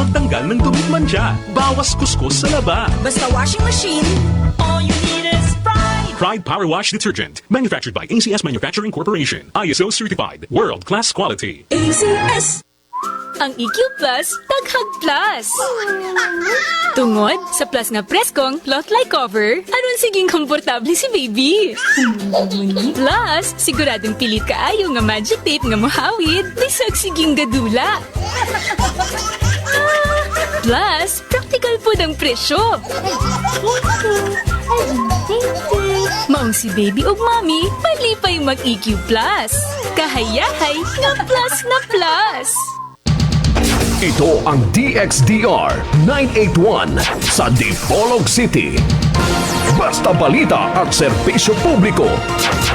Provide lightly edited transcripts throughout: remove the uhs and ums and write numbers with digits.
magtanggal ng dumi't mantsa. Bawas kuskos sa laba. Basta washing machine, all you need is Pride. Pride Power Wash Detergent. Manufactured by ACS Manufacturing Corporation. ISO certified. World-class quality. ACS. Ang EQ Plus, Taghag Plus. Tungod sa plus nga preskong cloth-like cover, aron siging komportable si baby. Plus, siguradong pilit kaayo nga magic tape nga muhawid, bisag siging gadula. Plus, practical pod ang presyo. Maong si baby ug mommy, malipay mag-EQ Plus. Kahayahay nga plus na plus. Ito ang DXDR 981 sa Dipolog City. Basta balita at serbisyo publiko.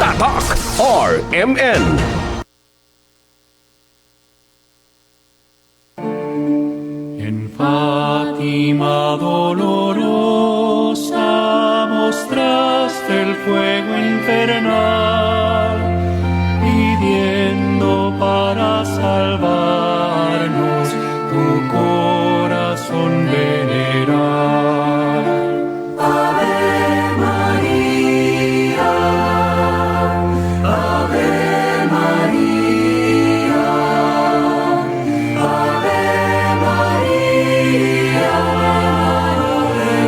Tatak RMN. En Fátima dolorosa mostraste el fuego infernal, pidiendo para salvarnos tu corazón veneral. Ave María, Ave María, Ave María, Ave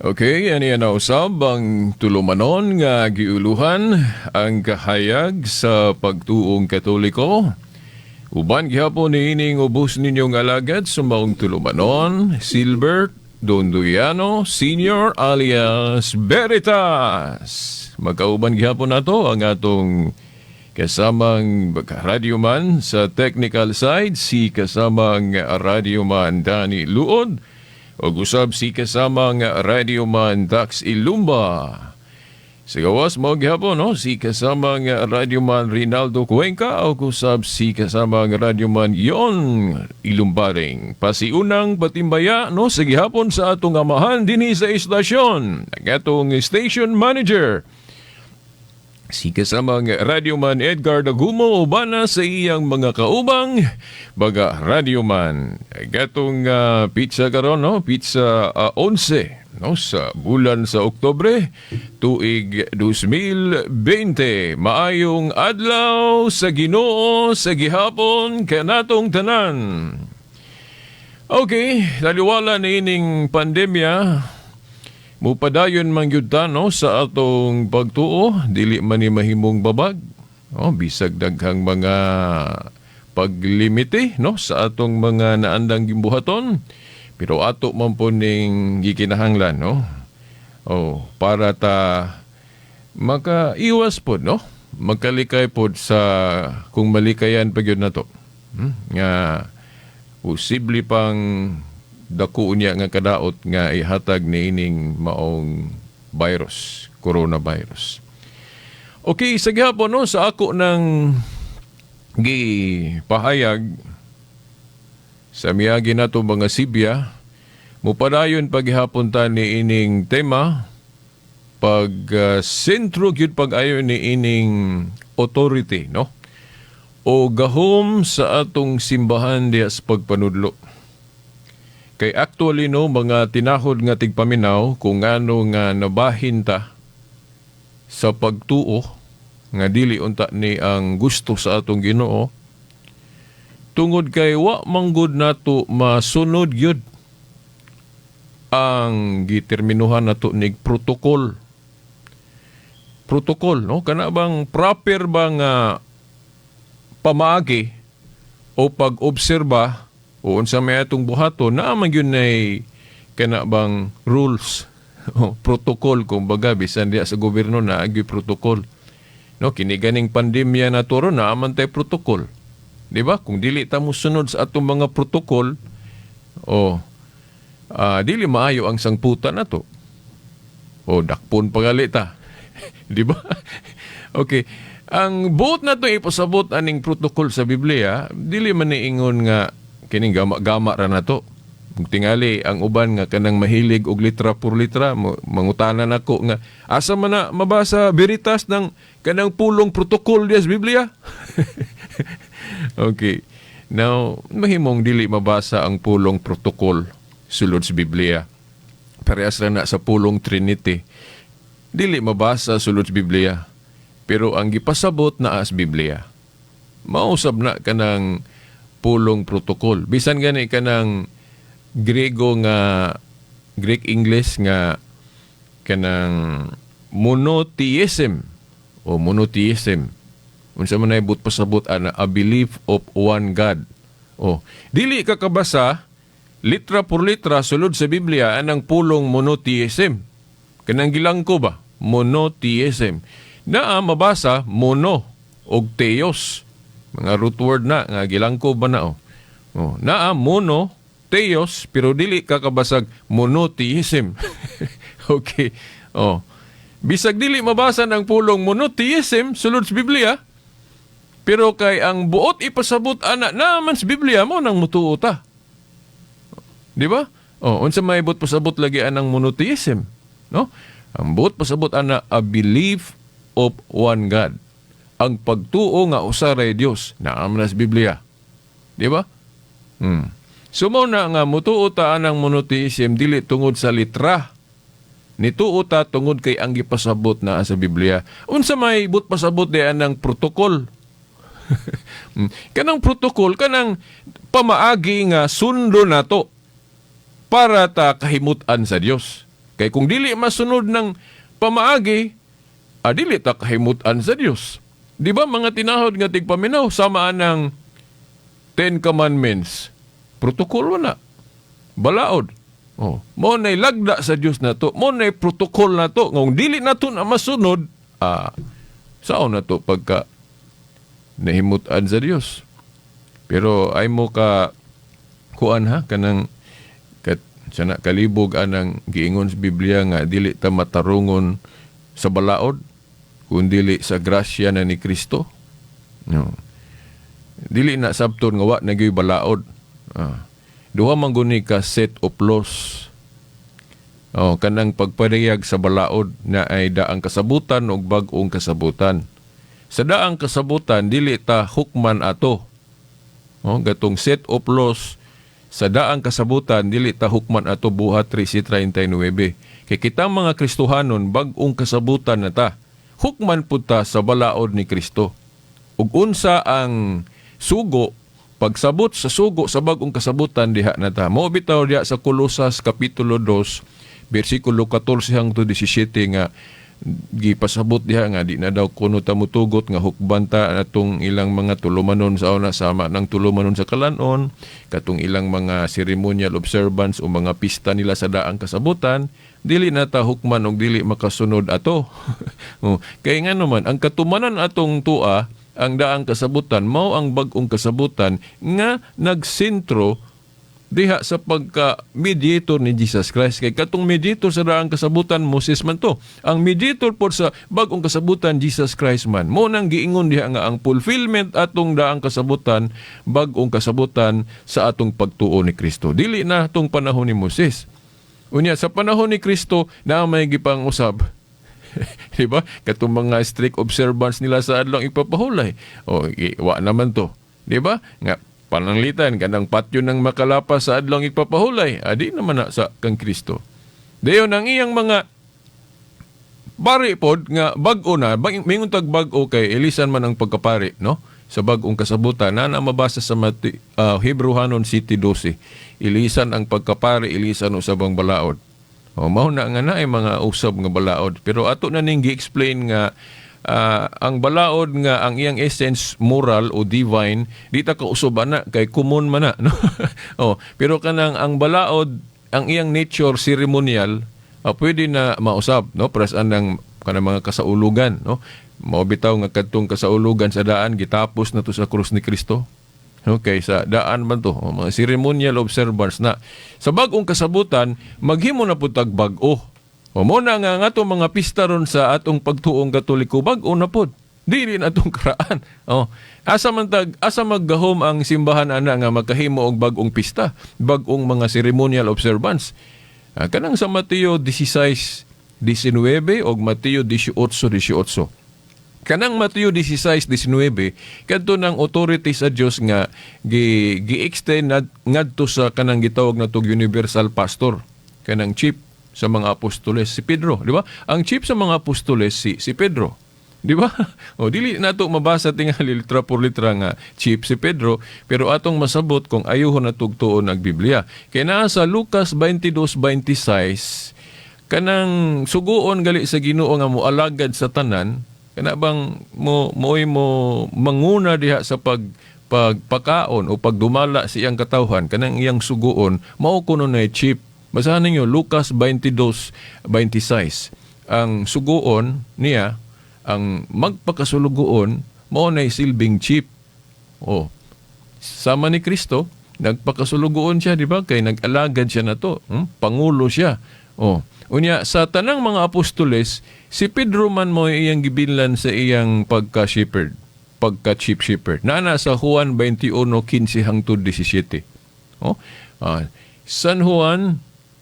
Okay, ani na usab ang tulumanon nga giuluhan ang kahayag sa pagtuong Katoliko. Uban gihapon niining ubos ninyong alagad sa maong tulumanon, Silbert Donduyano Senior alias Veritas. Magkauban gihapon nato ang atong kasamang radyoman sa technical side, si kasamang radyoman Danny Luod, ug usab si kasamang radyoman Dax Ilumba. Sa gawas mo gihapon, no, si kasamang radyoman Rinaldo Cuenca ug usab si kasamang radyoman Yon Ilumbaring. Pasiunang patimbaya, no, sa gihapon sa atong amahan dinhi sa istasyon. Ang atong station manager, si kasamang radyoman Edgar Dagumo, ubana sa iyang mga kaubang baga radyoman. Gatong pizza karon, no, pizza 11, no, sa bulan sa Oktubre tuig 2020. Maayong adlaw sa Ginoo sa gihapon kanatong tanan. Okay, taliwala ni ining pandemya, mupadayon man gyud ta, no, sa atong pagtuo, dili man ni mahimong babag. Oh, bisag daghang mga paglimite, no, sa atong mga naandang gimbuhaton, pero ato man po ning gikinahanglan, no. Oh, para ta makaiwas pod, no, magkalikay pod sa kung malikayan pa gyud nato. Nga posible pang dako niya nga kadaot nga ihatag niining maong virus, coronavirus. Okay, sa gihapon, no, sa ako ng gipahayag sa miyagi nato mga sibya, mupadayon paghihapon ta ni ining tema pag sentro gyud pag-ayo ni ining authority, no, o gahom sa atong simbahan diha sa pagpanudlo. Kay actually, no, mga tinahod nga tigpaminaw, kung ano nga nabahin ta sa pagtuo nga dili unta ni ang gusto sa atong Ginoo, tungod kay wa manggod nato masunod gyud ang giterminuhan nato nig protocol. Protocol, no, kana bang proper bang pamaagi o pag-obserba o unsa may atong buhaton, naa man gyud nay kana bang rules o protocol. Kumbaga, bisan diha sa gobyerno na gyud protocol, no. Kini ganing pandemya na toro, naa man tay protocol, di ba? Kung dili ta mosunod sa atong mga protocol, o dili maayo ang sangputan nato o dakpon pagali ta, di ba? Okay, ang buot nato ipasabot aning protocol sa Biblia, dili man ni ingon nga kining gama-gama ra nato. Tingali ang uban nga kanang mahilig og litra por litra, mangutana nako nga asa man na mabasa, Veritas, ng kanang pulong protocol diya sa Biblia. Okay. Now, mahimong dili mabasa ang pulong protocol sulod sa Biblia. Parehas ra na sa pulong Trinity. Dili mabasa sulod sa Biblia. Pero ang gipasabot naa sa Biblia. Mausab na kanang pulong protocol. Bisan gani kanang Grego nga Greek English nga kanang monotheism o monotheism. Unsa man ay buot pasabot ana? A belief of one God. Oh, dili ka kabasa litra por litra sulod sa Biblia anang pulong monotheism. Kanang gilangko ba? Monotheism. Naa mabasa mono og theos. Mga root word na nga gilangko ba na, oh. Oh, naa mono theos pero dili ka kabasag monotheism. Okay. Oh. Bisag dili mabasa ng pulong monotheism sulod sa Biblia, pero kay ang buot ipasabot ana naman sa Biblia, mao nang mutuo ta. Di ba? Oh, unsa may buot pasabot lagi anang monotheism, no? Ang buot pasabot ana, a belief of one God. Ang pagtuo nga usa ra Dios, naa man na sa Biblia. Di ba? So mao na nga mutuo ta anang monotheism dili tungod sa litra. Nituo ta tungod kay ang gipasabot naa sa Biblia. Unsa may buot pasabot di anang protocol? Kanang protocol, kanang pamaagi nga sundo nato para ta kahimutan sa Dios. Kay kung dili masunod ng pamaagi, dili ta kahimutan sa Dios. Di ba, mga tinahod nga tigpaminaw, sama ng Ten Commandments? Protocol na. Balaod. Oh, mao nay lagda sa Dios nato, mao nay protocol nato. Kung dili nato na masunod, sao na to pagka nahimutan sa Dios? Pero ay mo ka kuan ha, kanang kat sana kalibog anang giingon sa Biblia nga dili ta matarungon sa balaod kun dili sa grasya na ni Kristo. No. Dili na sabton nga wa na gyud balaod. Duha man guni ka set of laws. Oh, kanang pagpadayag sa balaod na ay daang kasabutan ug bag-ong kasabutan. Sa daang kasabutan dili ta hukman ato. Oh, gatong set of laws sa daang kasabutan dili ta hukman ato, Buhat 13:39. Kay kitang mga Kristohanon, bag-ong kasabutan na ta. Hukman pud ta sa balaod ni Kristo. Ug unsa ang sugo, pagsabot sa sugo sa bag-ong kasabutan, diha na ta. Mao bitaw diha sa Kolosas kapitulo 2 bersikulo 14 hangtod 17 nga gipasabot diha nga di na daw kuno ta mutugot nga hukban ta atong ilang mga tulumanon sa una, sama ng tulumanon sa kalanon, katong ilang mga ceremonial observance o mga pista nila sa daang kasabutan, dili na ta hukman og dili makasunod ato. Oh, kay nga naman ang katumanan atong tua ang daang kasabutan, mao ang bag-ong kasabutan nga nagsentro diha sa pagka mediator ni Jesus Christ. Kay katong mediator sa daang kasabutan, Moses man to. Ang mediator pod sa bag-ong kasabutan, Jesus Christ man. Mao nang giingon diha nga ang fulfillment atong daang kasabutan, bag-ong kasabutan, sa atong pagtuo ni Kristo, dili na tong panahon ni Moses. Unya sa panahon ni Kristo na may gipang-usab, di ba? Katong mga strict observance nila sa Adlaw Igpapahulay. O, wa naman to. Di ba? Nga, pananglitan, kanang patyo ng makalapas sa Adlaw Igpapahulay. Adi naman na sa kang Kristo. Dayon ang iyang mga pari pod nga bag-o na, mingon tag bag-o kay ilisan man ang pagkapari, no? Sa bag-ong kasabutan na mabasa sa Hebreohanon 7:12. Ilisan ang pagkapari, ilisan usab ang balaod. O, mao na nga na ay mga usab nga balaod. Pero ato na ning gi-explain nga ang balaod nga ang iyang essence moral o divine, di ta kausob ana kay common man na, no? Oh, pero kanang ang balaod ang iyang nature ceremonial, pwede na mausab, no? Pres anang kanang mga kasaulugan, no? Mao bitaw nga kadtong kasaulugan sa daan gitapos na to sa krus ni Kristo. Okay, sa daan man to, o, mga ceremonial observance na. Sa bag-ong kasabutan, maghimo na pud tag bag-o. O, mao na nga atong mga pista ron sa atong pagtuong Katoliko, bag-o na pud. Dili na tong karaan. Oh. Asa man tag asa maggahom ang simbahan ana nga makahimo og bag-ong pista, bag-ong mga ceremonial observance? Kanang sa Mateo 16:19 og Mateo 18:18. Kanang Mateo 16:19 kadto ng authority sa Dios nga gi gi-extend ngadto sa kanang gitawag natog universal pastor, kanang chief sa mga apostoles si Pedro, di ba? Ang chief sa mga apostoles si si Pedro. Di ba? O dili nato mabasa tingali litra por litra nga chief si Pedro, pero atong masabot kung ayuhon na tugtuon ang Biblia. Kay naa sa Lucas 22:26, kanang suguon gali sa Ginoo nga moalagad sa tanan, kana bang mo mo'y mo manguna diha sa pagpakaon o pagdumala sa iyang katawhan, kanang iyang suguon mao kuno na chief. Basahan ninyo Lucas 22:26. Ang suguon niya, ang magpakasulugoon, mao nay silbing chief. Oh, sama ni Kristo, nagpakasulugoon siya, di ba? Kay nag-alagad siya na to. Pangulo siya. Oh. Unya, sa tanang mga apostoles, si Pedro man mo iyang gibillan sa iyang pagka-shepherd, pagka-chief shepherd. Nana sa Juan 21:15 hangtod 17. Oh. San Juan,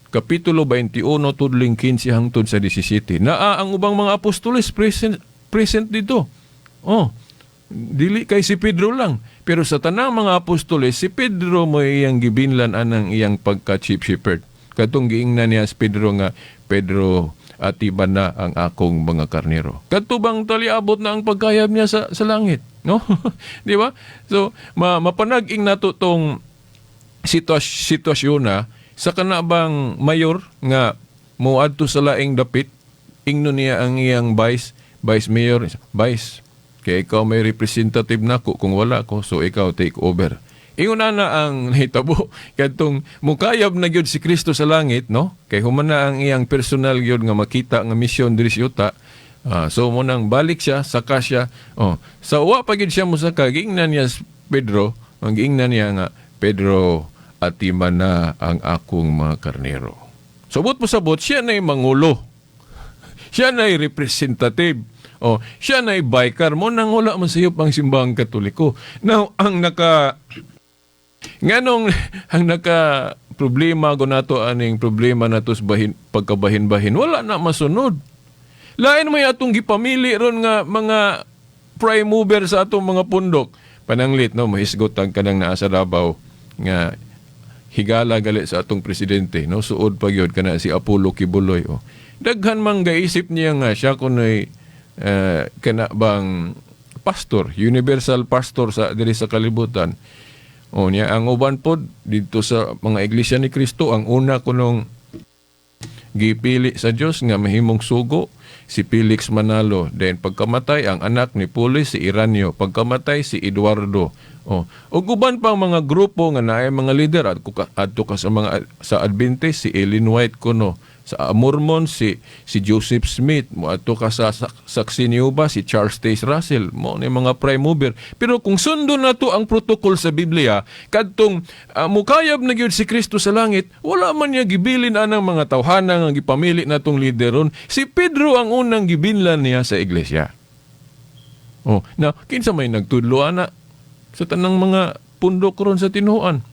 Kapitulo 21, tudling 15 hangtod sa 17. Naa ang ubang mga apostoles present, present dito. Oh, dili kay si Pedro lang. Pero sa tanang mga apostoles, si Pedro mo iyang gibinlan anang iyang pagka-chief shepherd. Katong giingnan niya si Pedro nga, "Pedro, atiman na ang akong mga karnero." Kadto bang taliabot na ang pagkayab niya sa langit, no? Di ba? So, mapanag-ing nato tong sitwasyon na sa kana bang mayor nga moadto sa laing dapit, ingno niya ang iyang vice mayor, "Vice, kay ikaw may representative nako kung wala ko, so ikaw take over." Ingon na ang nahitabo kadtong mukayab na gyud si Kristo sa langit, no? Kay human na ang iyang personal gyud nga makita nga misyon diri sa yuta. So mo nang balik siya, saka siya. Oh, sa wa pa gyud siya mosaka, giingnan niya si Pedro, ang giingnan niya nga, "Pedro, atiman na ang akong mga karnero." Sabot mo sabot, siya na mangulo. Siya na representative. Oh, siya na biker mo nang wala man sayop ang Simbahang Katoliko. Now, ang naka nganong ang naka problema ko nato aning problema nato sa bahin, pagkabahin-bahin, wala na masunod. Lain may atong gipamili ron nga mga prime mover sa atong mga pundok. Pananglit, no, mahisgot ang kanang naa sa Davao nga higala gali sa atong presidente, no, suod pa gyud kana si Apollo Quiboloy, oh. Daghan man gaisip niya nga siya kunoy kana bang pastor, universal pastor sa diri sa kalibutan. O niya ang uban pod dito sa mga Iglesia ni Cristo, ang una kunong gipili sa Dios nga mahimong sugo si Felix Manalo. Then pagkamatay ang anak ni Pulis, si Ireneo. Pagkamatay si Eduardo. Oh. Ug uban pang mga grupo nga naay mga leader adto ka sa mga sa Adventist, si Ellen White kuno, sa Mormon si si Joseph Smith, mo adto ka sa Saksi ni Jehova, si Charles Taze Russell, mo ni mga prime mover. Pero kung sundon nato ang protocol sa Biblia kadtong mukayab na gyud si Kristo sa langit, wala man niya gibilin anang mga tawhana nga gipamili natong lideron. Si Pedro ang unang gibinlan niya sa iglesia. Oh, now kinsa may nagtudlo ana sa tanang mga pundok ron sa tinuan?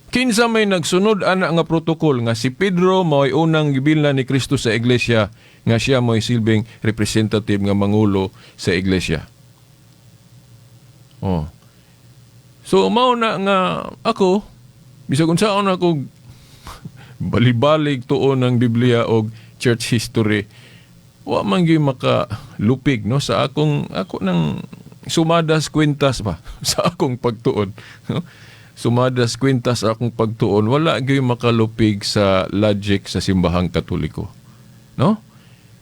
Kinsa may nagsunod ana nga protocol nga si Pedro mao'y unang gibilna ni Kristo sa iglesia nga siya mo'y silbing representative nga mangulo sa iglesia? Oh. So mao na nga ako, bisag unsaon ako balibalig tuon ng Biblia og church history, wa man gyud makalupig, no, sa akong ako nang sumadas kwintas pa sa akong pagtuon, no? Sumadas kwintas sa akong pagtuon, wala gyud makalupig sa logic sa Simbahang Katoliko, no?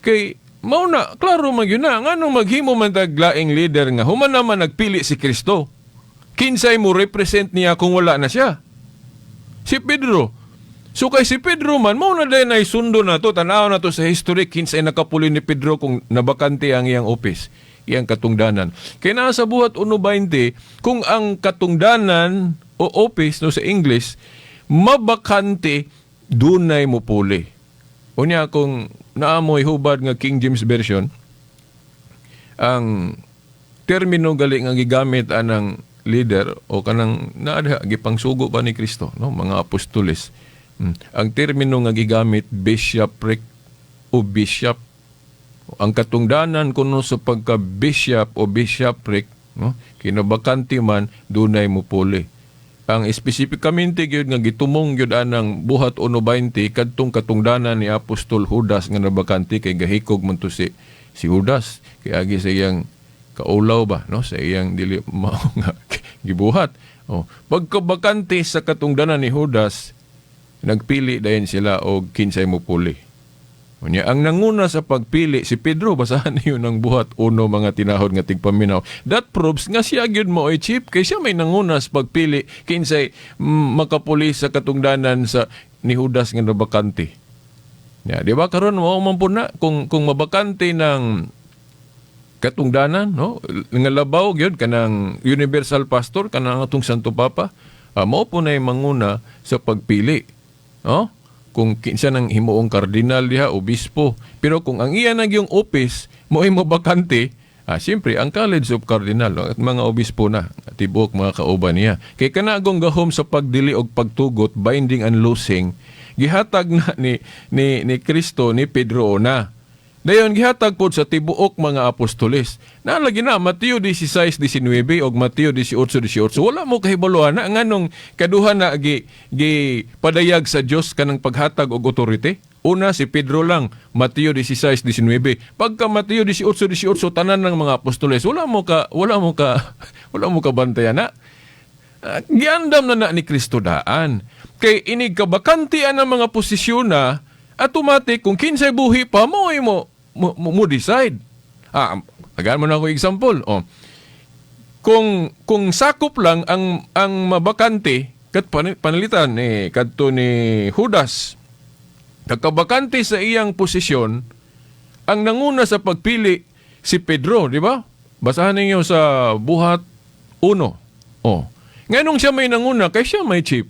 Kay mao na klaro man gyud na, nganong maghimo man tag laing leader nga human naman nagpili si Kristo? Kinsay mo represent niya kung wala na siya? Si Pedro. So kay si Pedro man, mao na din ay sundo na to, tanaw na to sa history, kinsay nakapuli ni Pedro kung nabakante ang iyang office, iyang katungdanan. Kay naa sa Buhat 1:20, kung ang katungdanan o office, no, sa English, mabakante, dunay mo puli. Unya kung naamoy hubad nga King James Version, Ang termino gali nga gigamit anang leader o kanang naa gipangsugo pa ni Kristo, no, mga apostoles. Ang termino nga gigamit, bishopric o bishop. Ang katungdanan kuno sa pagka bishop o bishopric, no, kinabakante man, dunay mupuli. Ang espesipikamente gyud nga gitumong gyud anang Buhat 1:20, kadtong katungdanan ni Apostol Judas nga nabakante, kay gahikog man to si Judas kay agi sa iyang kaulaw ba, no, sa iyang dili mao nga gibuhat. Oh, pagkabakante sa katungdanan ni Judas, nagpili dayon sila og kinsay mopuli. Unya, ang nanguna sa pagpili si Pedro. Basahan niyo ng Buhat 1, mga tinahod nga tigpaminaw. That proves nga siya gyud mo ay chief kay siya may nanguna sa pagpili kinsay makapuli sa katungdanan sa ni Judas nga nabakante. Ya, di ba karon mao man po na kung mabakante ng katungdanan, no, nga labaw gyud kanang universal pastor, kanang atong Santo Papa, mao po na manguna sa pagpili, no, kung kinsa nang himuong kardinal diha, obispo. Pero kung ang iya na yung office mo ay mabakante, siyempre ang College of Cardinal, no, at mga obispo na tibuok mga kauban niya, kay kanagong gahom sa pagdili og pagtugot, binding and loosing, gihatag na ni Kristo ni Pedro na. Dayon gihatag pod sa tibuok mga apostoles. Nalagi na Mateo 16:19 og Mateo 18:18. Wala mo kahibaloan na nganong kaduha na gi padayag sa Dios kanang paghatag og authority. Una, si Pedro lang, Mateo 16:19. Pagka Mateo 18:18, tanan ng mga apostoles, wala mo ka bantayan na. Giandam na na ni Kristo daan. Kay inig kabakantian ang mga posisyon na, automatic kung kinsay buhi pa mo ay mo decide. Tagaan mo na ako example. Oh. Kung sakop lang ang mabakante kat panalitan ni kadto ni Judas, kagkabakante sa iyang posisyon, ang nanguna sa pagpili si Pedro, di ba? Basahan ninyo sa Buhat 1. Oh. Nganong siya may nanguna? Kay siya may chief.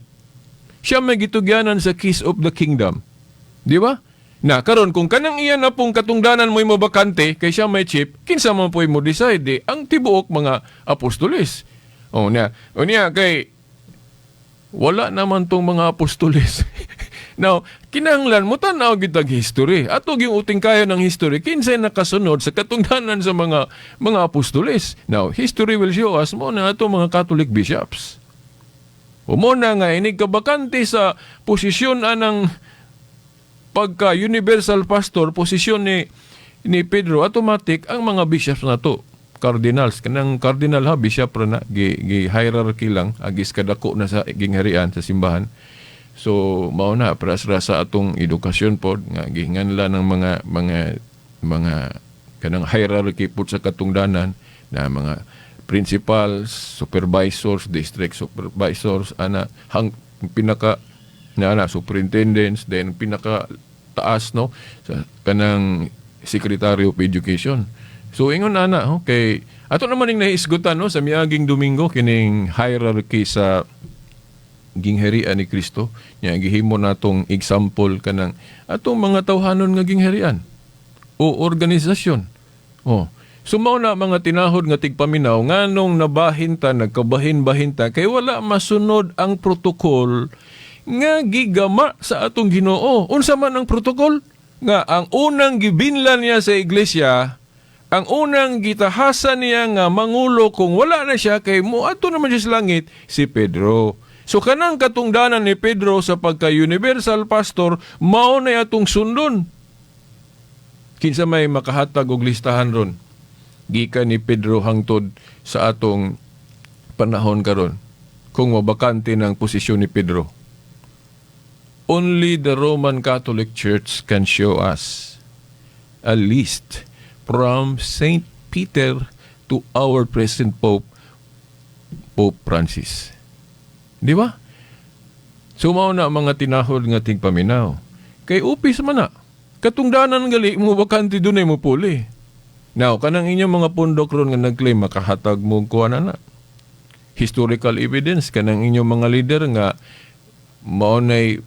Siya may gitugyanan sa keys of the kingdom. Di ba? Na karon kung kanang iya na pong katungdanan mo'y mabakante kay siya may chief, kinsa man po'y mo decide di ang tibuok mga apostoles. Oh niya. O niya kay wala naman tong mga apostoles. Now, kinahanglan mo tan-aw gitag history. Ato yung uting kayo ng history, kinsay nakasunod sa katungdanan sa mga apostoles. Now, history will show us mo na ato mga Catholic bishops. O mo na nga inig kabakante sa posisyon anang pagka universal pastor, posisyon ni Pedro, automatic ang mga bishops na to, cardinals, kanang cardinal ha, bishop ra na, gi hierarchy lang, agis kadako na sa gingharian sa simbahan. So mao na para sa atong edukasyon pod nga gihinganla ng mga kanang hierarchy pod sa katungdanan na mga principals, supervisors, district supervisors, ana hang pinaka na ana superintendents, then pinaka taas, no, sa kanang Secretary of Education. So ingon ana, oh, kay ato naman ning nahisgutan, no, sa miaging Domingo kining hierarchy sa gingharian ni Kristo nya gihimo natong example kanang atong mga tawhanon nga gingharian o organisasyon. Oh. So mao na, mga tinahod nga tigpaminaw, nganong nabahin ta, nagkabahin-bahin ta, kay wala masunod ang protocol nga gigama sa atong Ginoo. Unsa man ang protocol? Nga ang unang gibinlan niya sa iglesia, ang unang gitahasan niya nga mangulo kung wala na siya kay mo ato naman siya sa langit, si Pedro. So kanang katungdanan ni Pedro sa pagka-universal pastor, mao na atong sundon. Kinsa may makahatag og listahan ron gikan ni Pedro hangtod sa atong panahon karon kung mabakante ng posisyon ni Pedro? Only the Roman Catholic Church can show us a list from Saint Peter to our present Pope, Pope Francis. Di ba? So mao na, mga tinahod nga tigpaminaw. Kay upis man na. Katungdanan gali mo bakante, dunay mo puli. Now, kanang inyong mga pundok ron nga nag-claim, makahatag mo kuha na na historical evidence kanang inyong mga leader nga mao nay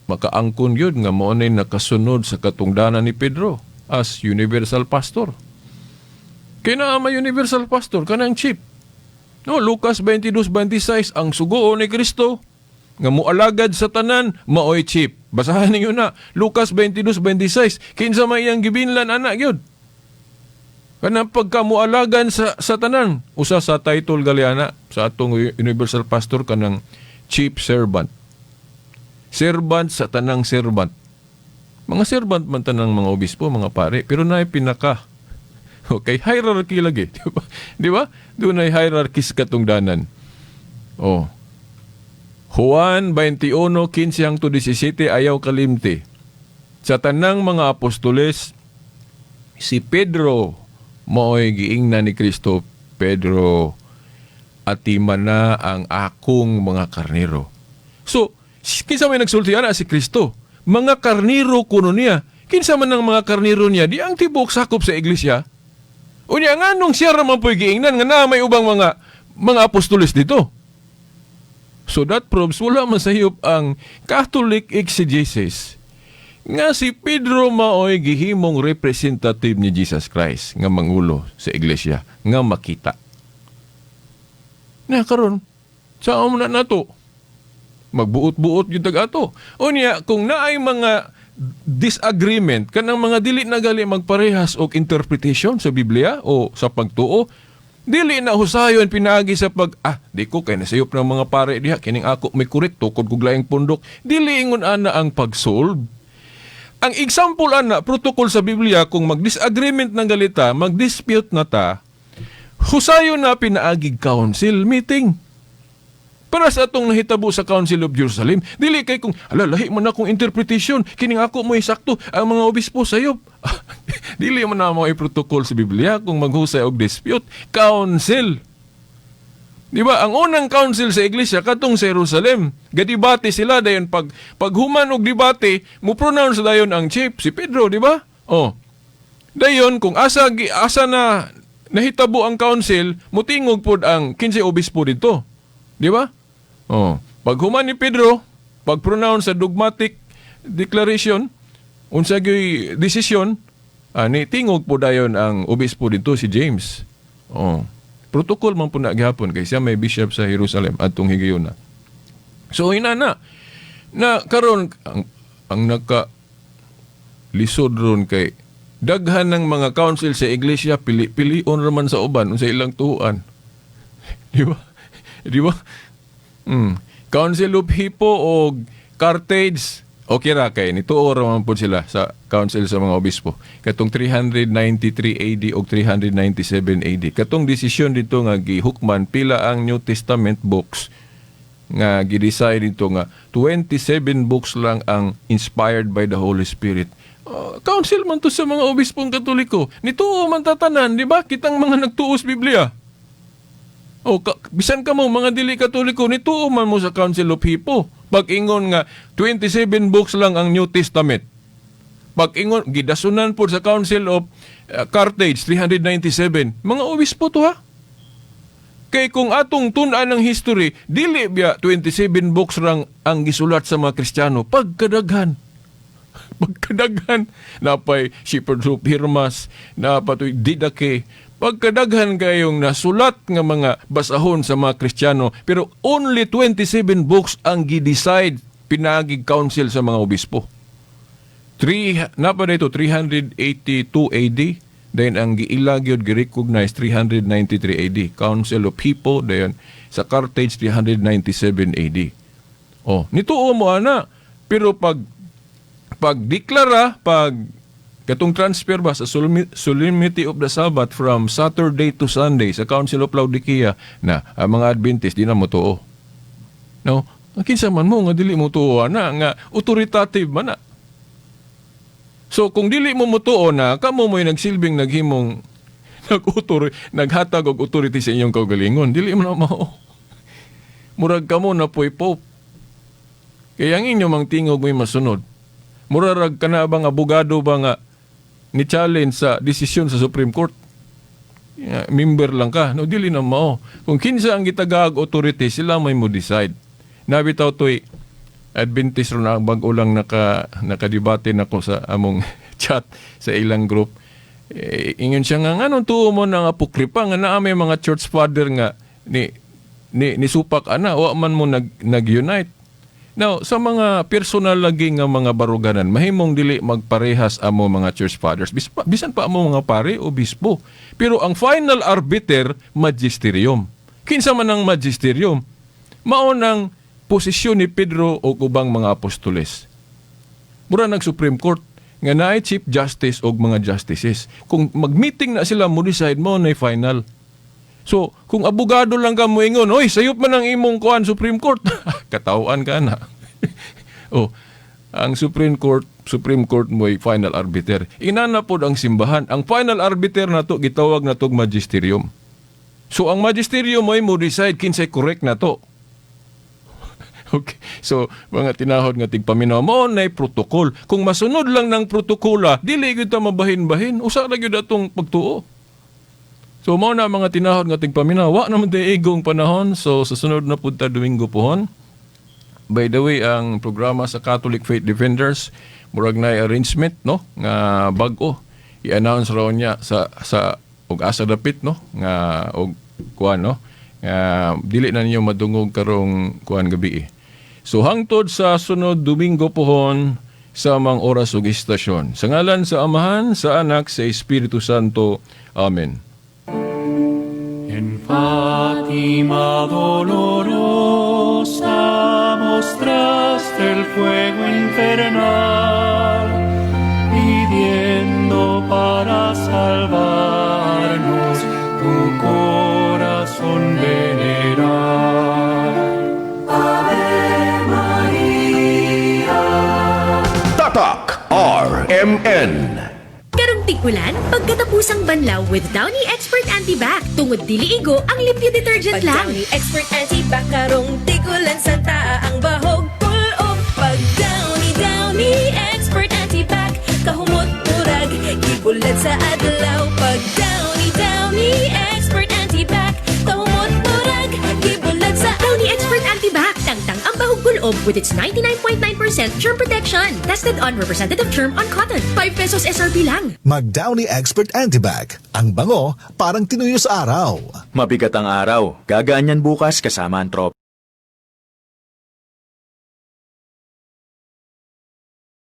makaangkon yun nga mao nay nakasunod sa katungdanan ni Pedro as universal pastor. Kay naa may universal pastor kanang chief. No, Lucas 22:26, ang sugo ni Kristo nga mualagad sa tanan maoy chief. Basahan ninyo na Lucas 22:26. Kinsa may iyang gibinlan ana gyud? Kanang pagka mualagan sa tanan, usa sa title gali ana sa atong universal pastor, kanang chief servant. Servant sa tanang servant. Mga servant man tanang mga obispo, mga pare, pero naay pinaka. Okay, hierarchy lagi, di ba? Di ba? Dunay hierarchy sa katungdanan. Oh. Juan 21:15 hangtod 17, ayaw kalimti. Sa tanang mga apostoles, si Pedro maoy giingnan ni Kristo, "Pedro, atima na ang akong mga karnero." So, kinsa may nagsulti ana? Si Kristo. Mga karnero kuno niya. Kinsa man ang mga karnero niya? Di ang tibuok sakop sa iglesia? Unya, nganong siya ra man po'y giingnan nga naa may ubang mga apostoles dito? So that proves wala man sayop ang Catholic exegesis nga si Pedro maoy gihimong representative ni Jesus Christ nga mangulo sa iglesia nga makita. Na karon, sa mo na nato magbuot-buot gyud tag ato. Unya, kung naay mga disagreement, kanang mga dili na gali magparehas og interpretation sa Biblia o sa pagtuo, dili na husayon pinaagi sa pag di ko kay nasayop ng mga pare diha, kining ako may correct, tukod kog laing pundok. Dili ingon ana ang pag-solve. Ang example ana, protocol sa Biblia, kung mag-disagreement ng galita, mag-dispute na ta, husayon na pinaagig council meeting. Para sa atong nahitabo sa Council of Jerusalem, dili kay kung, ala, lahi man akong interpretation, kining ako mo sakto, ang mga obispo sayop. Dili man na mo protocol sa Biblia kung maghusay og dispute. Council. Di ba? Ang unang council sa iglesia katong sa Jerusalem. Gadibate sila, dayon pag paghuman og debate, mo pronounce dayon ang chief, si Pedro, di ba? Oh. Dayon kung asa na nahitabo ang council, mutingog pod ang 15 obispo dito. Di ba? Oh. Pag human ni Pedro, pag pronounce sa dogmatic declaration, unsa gyuy desisyon, ani tingog po dayon ang obispo dito, si James. Oh. Protocol man po na gihapon kay siya may bishop sa Jerusalem adtong higayuna. So inana na karon ang naka lisod ron kay daghan ng mga council sa iglesia, pili-pilion raman sa uban unsa ilang tuan. Di ba? Di ba? Council of Hippo o Carthage, okay ra kay nituo ra man pud sila sa council sa mga obispo. Katong 393 AD o 397 AD. Katong desisyon dito nga gihukman pila ang New Testament books, nga gi-decide dito nga 27 books lang ang inspired by the Holy Spirit. Council man to sa mga obispong Katoliko. Nituo man tatanan, di ba? Kitang mga nagtuos Biblia. O, bisan ka mo, mga dili Katoliko, nituo man mo sa Council of Hippo. Pag-ingon nga, 27 books lang ang New Testament. Pag-ingon, gidasunan po sa Council of Carthage, 397. Mga obispo to ha. Kay kung atong tun-an ng history, dili biya 27 books rang ang gisulat sa mga Kristiyano. Pagkadaghan. Pagkadaghan. Napay Shepherd of Hermas, napatoy Didache. Pagkadaghan kayong nasulat nga mga basahon sa mga Kristiyano, pero only 27 books ang gi-decide pinaagig council sa mga obispo. Three, napa dito 382 AD, then ang giila gyud, gi-recognize 393 AD, Council of Hippo, then sa Carthage 397 AD. Oh, nituo mo ana, pero pag pagdeklara, pag katong transfer ba sa solemnity of the Sabbath from Saturday to Sunday sa Council of Laodicea na ang mga Adventist di na mo tuo. No? Ang kinsa man mo nga dili mo tuo ana nga authoritative man na. So kung dili mo motuo na kamo mo'y nagsilbing naghimong nag naghatag og authority sa inyong kaugalingon, dili mo na mao. Murag kamo na po'y pope. Kaya ang inyo mang tingog mo'y masunod. Murarag ka na bang abogado ba nga ni challenge sa desisyon sa Supreme Court? Yeah, member lang ka. No, dili na mao. Kung kinsa ang gitagaag authority, sila may mo decide. Nabitaw to'y Adventist ron na bag-o lang nakadebate nako sa among chat sa ilang group. Eh, ingon siya nga, "Nganong tuo mo ng apokripa nga naa may mga church father nga ni supak ana, wa man mo nag-unite?" Now, sa mga personal lagi nga mga baruganan, mahimong dili magparehas amo mga church fathers, bisan pa amo mga pare o bispo. Pero ang final arbiter, magisterium. Kinsa man ang magisterium? Mao nang posisyon ni Pedro o ubang mga apostoles. Mura nag Supreme Court nga naay Chief Justice og mga justices. Kung mag-meeting na sila mo decide, mo na final. So, kung abogado lang ka moingon, "Oy, sayop man ang imong kuan, Supreme Court." Katawhan ka na. Oh, ang Supreme Court mo'y final arbiter. Inana pod ang simbahan. Ang final arbiter nato gitawag natog magisterium. So ang magisterium mo'y mo decide kinsay correct nato. Okay. So, mga tinahod nga tigpaminaw mo na protocol. Kung masunod lang ng protokola, dili gyud ta mabahin-bahin. Usa ra gyud atong pagtuo. So mao na, mga tinahod nga tigpaminaw, wa naman tay igong panahon. So sa sunod na pud ta Domingo pohon. By the way, ang programa sa Catholic Faith Defenders, murag na arrangement, no, nga bag-o. I-announce raw niya sa og asa dapit, no, nga og kuan, no, nga dili na ninyo madungog karong kuan gabi eh. So hangtod sa sunod Domingo pohon sa amang oras ug istasyon. Sa ngalan sa Amahan, sa Anak, sa Espiritu Santo. Amen. En Fátima dolorosa mostraste el fuego infernal, pidiendo para salvarnos tu corazón venerar. Ave Maria. Tatak RMN. Karong tig-ulan, pagkatapusang banlaw with Downy Expert Anti-Bac. Tungod dili igo ang limpyo detergent Pag lang. Downy Expert Anti-Bac karong tigulan, santa ang bahog pulob. Pag Downy, Downy Expert Anti-Bac, kahumot murag gibulad sa adlaw. Pag Downy, Downy Expert Anti-Bac, kahumot murag gibulad sa Downy Expert Anti-Bac. Tangtang ang bahog kulob with its 99.9% germ protection. Tested on representative germ on cotton. 5 pesos SRP lang. Mag Downy Expert Antibac. Ang bango, parang tinuyo sa araw. Mabigat ang araw. Gagaan yan bukas kasama ang tropa.